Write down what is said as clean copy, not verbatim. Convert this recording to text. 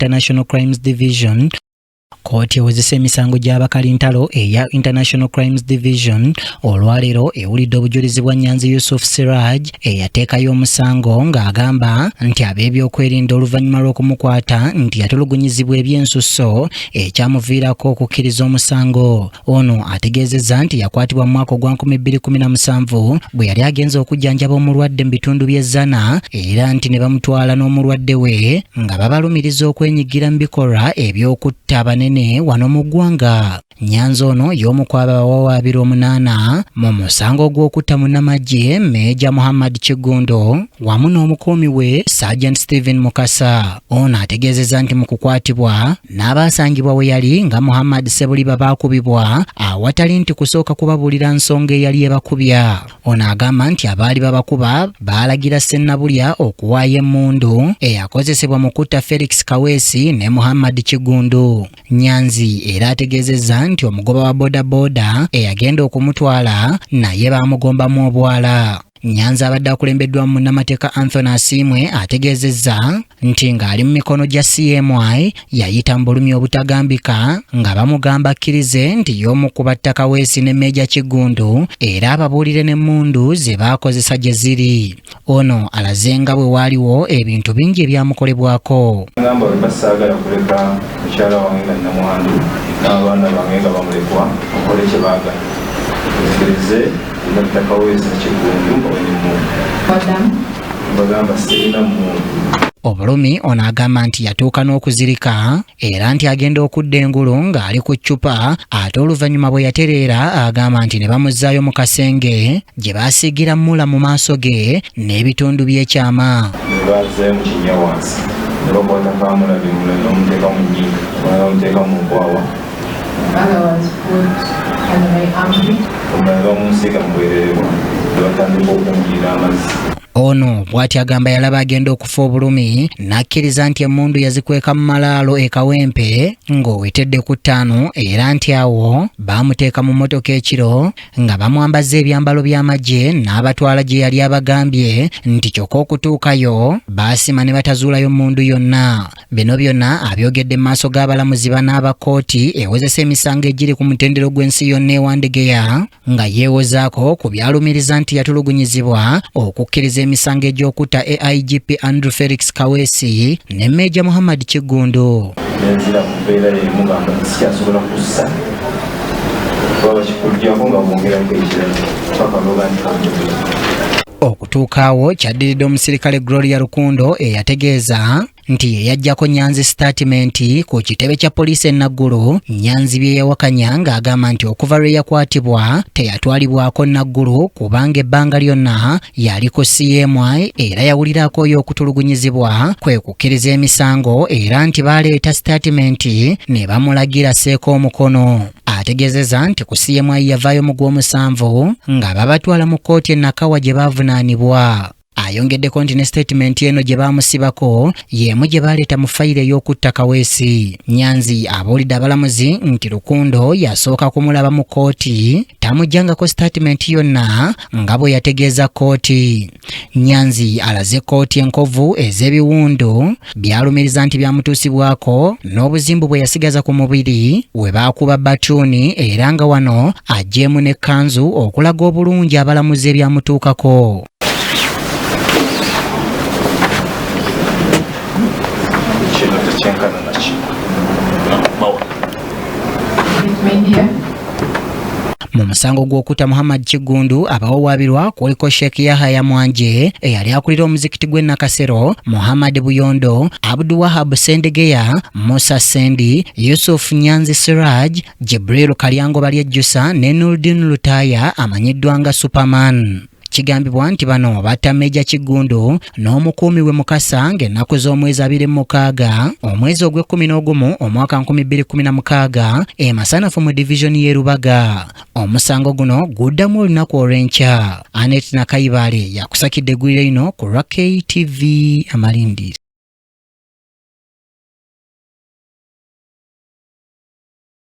International Crimes Division. Kkooti ewozesa emisango gy'abakalintalo eya International Crimes Division olwaleero ewulidde obujulizi bwa Nyanzi Yusuf Siraj eyateekayo omusango ng'agamba nti ab'ebyokwerinda oluvannyuma lw'okumukwata nti yatulugunyizibwa eby'ensusso ekyamuviirako okukkiriza omusango. Ono ategeezezza nti yakwatibwa mu mwaka ogwa 2017 bwe yali agenze okujjanjaba omulwadde mu bitundu by'e Zana era nti ne bamutwala n'omulwadde we nga babalumiriza okwenyigira mu bikolwa eby'okutta abanene wano mu ggwanga. Nyanzi ono y'omu ku abo abawawaabirwa omunaana mu musango gw'okutta munnamagye Meeja Muhammad Kiggundu wamu n'omukuumi we Sergeant Stephen Mukasa. Ono ategeezezza nti mu kukwatibwa n'abaasangibwa we yali nga Muhammad Ssebuliba baakubibwa awatali nti kusooka kubabuulira nsonga eyali ebakubya. Ono agamba nti abaali babakuba baalagira Ssennabulya okuwaayo emmundu eyakozesebwa mu kutta Felix Kaweesi ne Muhammad Kiggundu. Nyanzi era ategeezezza nti omugoba wa bodaboda eyagenda okumutwala naye baamugombamu obwala. Nyanzi abadde akulembeddwamu munnamateeka Anthony Asiimwe ategeezezza nti ng'ali mu mikono gya CMI yayita mu bulumi obutagambika nga bamugamba akkirize nti y'omu ku batta Kaweesi ne Meeja Kiggundu era ababuulire n'emmundu ze baakozesa gye ziri. Ono alaze nga bwe waaliwo ebintu bingi ebyamukolebwako. Ngamba bwe mba saagala kuleka mukyala wange nga nnamwandu n'abaana bange nga bamulekwa bakole kye baagala nzikirize Dr. Kaweesi Kiggundu mbawe n'emmundu. Mbagamba sirina mmundu. Obulumi ono agamba nti yatuuka n'okuzirika era nti agenda okudda engulu ng'ali ku ccupa ate oluvannyuma bwe yatereera agamba nti ne bamuzzaayo mu kasenge gye baasiigira mula mu maaso ge n'ebitundu by'ekyama. Ne bazzayo mu kinnya wansi ne bakwata Kamulabye omulala ne bamuteeka mu nnyindo omulala ne bamuteeka mu nkwawa. Omulala ne bamunsiiga mu bwerere bwange ne batandika okumuyira amazzi. Ono bw'ati agamba yalaba agenda okufa obulumi n'akkiriza nti emmundu yazikweka mu malaalo e Kawempe ng'owetedde ku ttaano era nti awo baamuteeka mu mmotoka ekiro nga bamwambazza ebyambalo by'amagye n'abatwala gye yali abagambye nti kyokka okutuukayo baasima ne batazuulayo mmundu yonna. Bino byonna abyogedde mu maaso g'abalamuzi bana aba kkooti ewozesa emisango egiri ku mutendero gw'ensi yonna e Wandegeya nga yeewozaako ku byalumiriza nti yatulugunyizibwa okukkiriza emisango egy'okutta AIGP Andrew Felix Kaweesi ne Meeja Muhammad Kiggundu. Nenzira mu mbeera y'emu nga sikyasobola kussa kuba bakikuggyako nga bwongerako ekirala paka lwoba nti kanjogera. Okutuuka awo kyaddiridde omusirikale Gloria Rukundo eyategeeza nti ye yaggyako Nyanzi sitaatimenti ku kitebe kya poliisi e Naggulu, Nyanzi bye yawakanya ng'agamba nti okuva lwe yakwatibwa teyatwalibwako Naggulu kubanga ebbanga lyonna yali ku CMI era yawuliraako oyo okutulugunyizibwa kwe kukkiriza emisango era nti baaleeta sitaatimenti ne bamulagira asseeko omukono. Ategeezezza nti ku CMI yavaayo mu gw'omusanvu nga babatwala mu kkooti e Nakawa gye baavunaanibwa. Ayongeddeko nti ne sitatimenti eno gye baamusibako y'emu gye baaleeta mu fayiro ey'okutta Kaweesi. Nyanzi abuulidde abalamuzi nti Rukundo yasooka kumulaba mu kkooti tamuggyangako sitatimenti yonna nga bwe yategeeza kkooti. Nyanzi alaze kkooti enkovu ez'ebiwundu by'alumiriza nti byamutuusibwako n'obuzimbu bwe yasigaza ku mubiri we baakuba batuuni era nga wano aggyeemu n'ekkanzu okulaga obulungi abalamuzi ebyamutuukako. Kino tekyenkana na kino. Mu musango gw'okutta Muhammad Kiggundu abawawaabirwa kuliko Sheikh Yahaya Mwanje eyali akulira omuzikiti gw'e Nakasero, Muhammad Buyondo, Abdu Wahab Ssendegeya, Musa Ssendi, Yusuf Nyanzi Siraj, Jibril Kalyango Balyejjusa ne Nurdin Lutaaya amanyiddwa nga Superman. Kigambibwa nti bano batta Meeja Kiggundu n'omukuumi we Mukasa ng'ennaku z'omwezi 26 omwezi ogw'ekkumi n'ogumu omwaka 2016 e Masanafu mu divizoni y'e Lubaga. Omusango guno guddamu olunaku olw'enkya. Annet Nakayibaale yakusakidde eggulire lino ku lwa KTV Amalindiri.